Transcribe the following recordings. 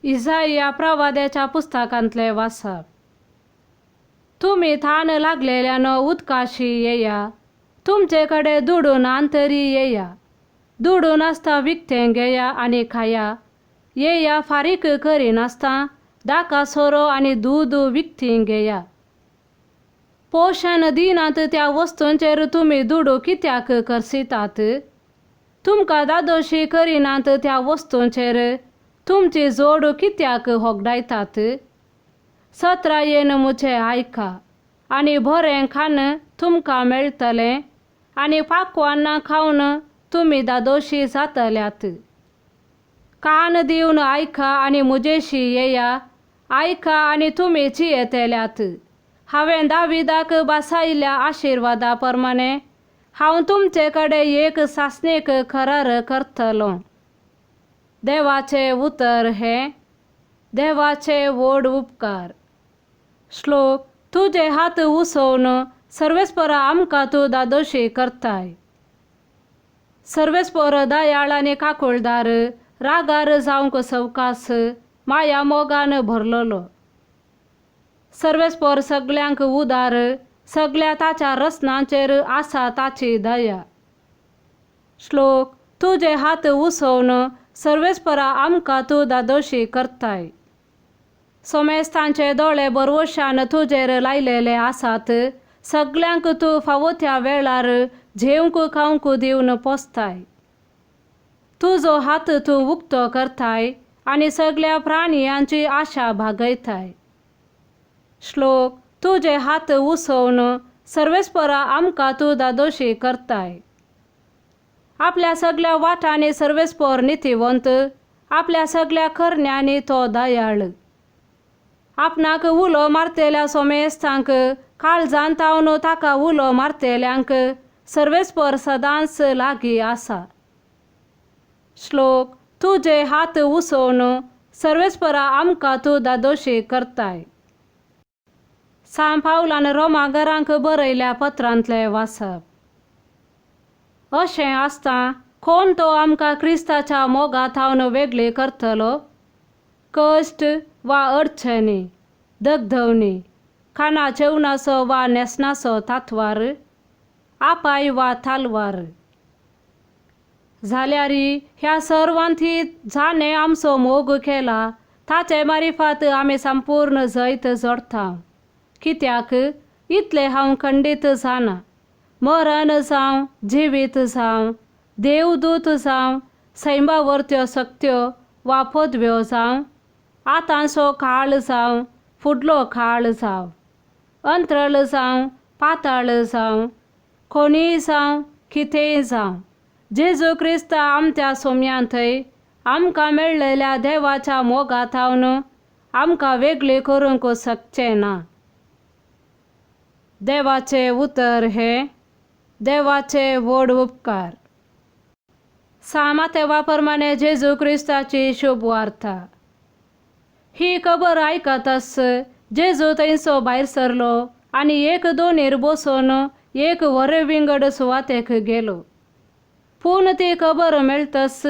इजाइया प्रवाद्याच्या पुस्तकांतले वाचप. तुमी थान लागलेल्यानो उदकाशी येया, तुमचे कडेन दुडू नान तरी येया, दुडू नासता विकतें घेया आनी खाया, येया फारीक करिनासता दाका सोरो आनी दूद विकतीं घेया. पोशण दिनात त्या वस्तूंचेर तुमी दुडू कित्याक खर्चितात? तुमकां दादोशी करिनात त्या वस्तूंचेर तुमची जोड कित्याक होगडायतात? सत्रायेन म्हजें आयका आनी बरें खाण तुमकां मेळटलें आनी पाकवानां खावन तुमी दादोशी जातल्यात. कान दिवन आयका आनी म्हजेशी येया, आयका आनी तुमी जियेतल्यात. हांवें दाविदाक भासायिल्ल्या आशिर्वादा प्रमाणे हांव तुमचे कडेन एक सासणीक करार करतलो. देवाचें उतर हें देवाचे व्हड उपकार. श्लोक. तुजे हात उसोवन सर्वेस्पर आमकां तूं दादोशी करताय. सर्वेस्पर दयाळ आनी काकुळदार, रागार जावंक सवकास, माया मोगान भरलेलो. सर्वेस्पर सगल्यांक उदार, सगल्या ताच्या रचनांचेर आसा ताची दया. श्लोक. तुजे हात उसोवन सर्वेस्परा आमकां तूं दादोशी करताय. सोमेस्तांचे दोळे बरवशान तुजेर लायलेले आसात, सगल्यांक तूं फावो त्या वेळार जेवंक खावंक दिवन पोसताय. तुजो हात तूं उक्तो करताय आनी सगल्या प्राणयांची आशा भागयताय. श्लोक. तुजे हात उसोवन सर्वेस्परा आमकां तूं दादोशी करताय. आपल्या सगल्या वाटांनी सर्वेस्पर नितीवंत, आपल्या सगल्या करण्यांनी तो दयाळ. आपणाक उलो मारतल्या सोमेस्तांक, काळजान तावन ताका उलो मारतल्यांक सर्वेस्पर सदांच लागीं आसा. श्लोक. तुजे हात उसोवन सर्वेस्परा आमकां तूं दादोशी करताय. सांत पावलान रोमागरांक बरयल्या पत्रांतलें वाचप. अशें आसता कोण तो आमकां क्रिस्ताच्या मोगा थावन वेगळी करतलो? कश्ट वा अडचणी, दगदवणी, खाणा जेवणाचो वा न्हेसणाचो तातवार, आपाय वा तालवार. जाल्यार ह्या सर्वांती जाणें आमचो मोग केला ताचे मारिफात आमी संपूर्ण जैत जोडटा. कित्याक इतलें हांव खंडीत जाणा, मरण जावं जिवीत जावं, देवदूत जावं, सैमा वरत्यो सक्त्यो वा पदव्यो जावं, आतांचो काळ जावं, फुडलो काळ जावं, अंत्रळ जावं, पाताळ जावं, कोणीय जावं, कितेंय जावं, जेजू क्रिस्त आमच्या सोम्यांतय आमकां मेळ्ळेल्या देवाच्या मोगा थावन आमकां वेगळी करूंक शकचें ना. देवाचें उतर हें देवाचे व्हड उपकार. सामातेवा प्रमाणे जेजू क्रिस्ताची शुभ वार्ता. ही खबर आयकतच जेजू थंयचो भायर सरलो आनी एक दोनीर बसून एक व्हरे विंगड सुवातेक गेलो. पूण ती खबर मेळटच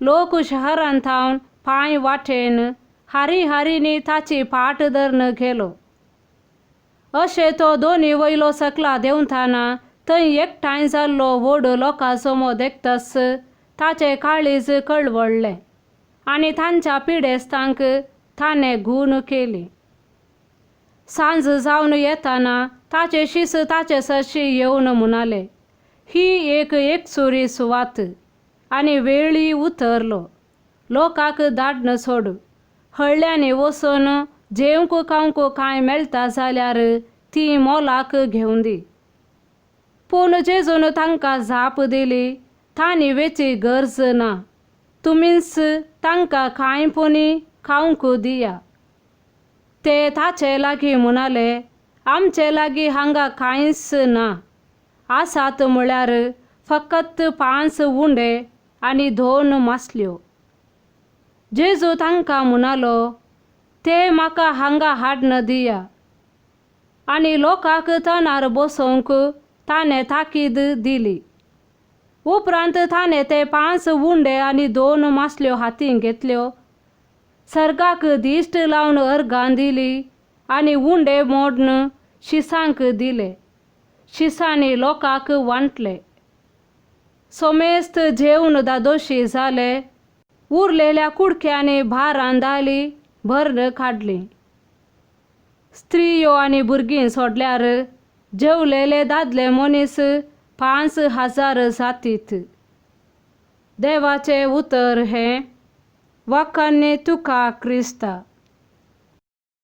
लोक शहरांत थावन पांय वाटेन हारी हारींनी ताची पाट धरून गेलो. अशें तो दोनी वयलो सकला देंवतना थंय एकठांय जाल्लो व्हड लोकां जमो देखतच ताचें काळीज कळवळ्ळें आनी तांच्या पिडेस्तांक ताणें गूण केली. सांज जावन येतना ताचे शीस ताचे सरशी येवन म्हणाले, ही एक एकसुरी सुवात आनी वेळी उतरलो, लोकांक धाडन सोड, हळ्ळ्यांनी वचून जेवंक खावंक कांय मेळटा जाल्यार ती मोलाक घेवन दी. पूण जेजून तांकां जाप दिली, तांणी वेची गरज ना, तुमीच तांकां कांय पुणी खावंक दिया. ते ताचे लागीं म्हणाले, आमचे लागीं हांगा कांयच ना, आसात म्हळ्यार फकत 5 उंडे आनी 2 मासल्यो. जेजू तांकां म्हणालो, ते म्हाका हांगा हाडन दिया. आनी लोकांक तणार बसोवंक ताणें ताकीद दिली. उपरांत ताणें ते 5 उंडे आनी 2 मासल्यो हातीं घेतल्यो, सर्गाक दिश्ट लावन अर्गां दिली आनी उंडे मोडून शिसांक दिले. शिसांनी लोकांक वांटले. सोमेस्त जेवन दादोशी जाले. उरलेल्या कुडक्यांनी भारां दाली भरून काडली. स्त्रियो आनी भुरगीं सोडल्यार जेवलेले दादले मनीस 5000 जातीत. देवाचें उतर हें. वाखाणणी तुका क्रिस्ता.